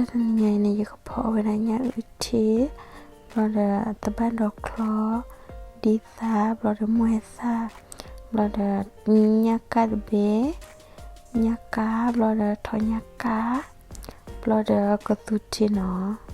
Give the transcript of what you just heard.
တနံၤညါအံၤန့ၣ် ယကဖီအီၣ်ဝဲဒၣ်ညၣ်အုၣ်ထံ, ဘျီဒီးသဘၣ်ဒီးချီ, ဒ်သၣ်, ဘျီဒီးမွဲသၣ်, ဘျီဒီးညၣ်ကၣ်တဘ့ၣ်, ညၣ်ကၣ်, ဘျီဒီးထီၣ်ညၣ်ကၣ်, ဘျီဒီးကသူထံနီၤ.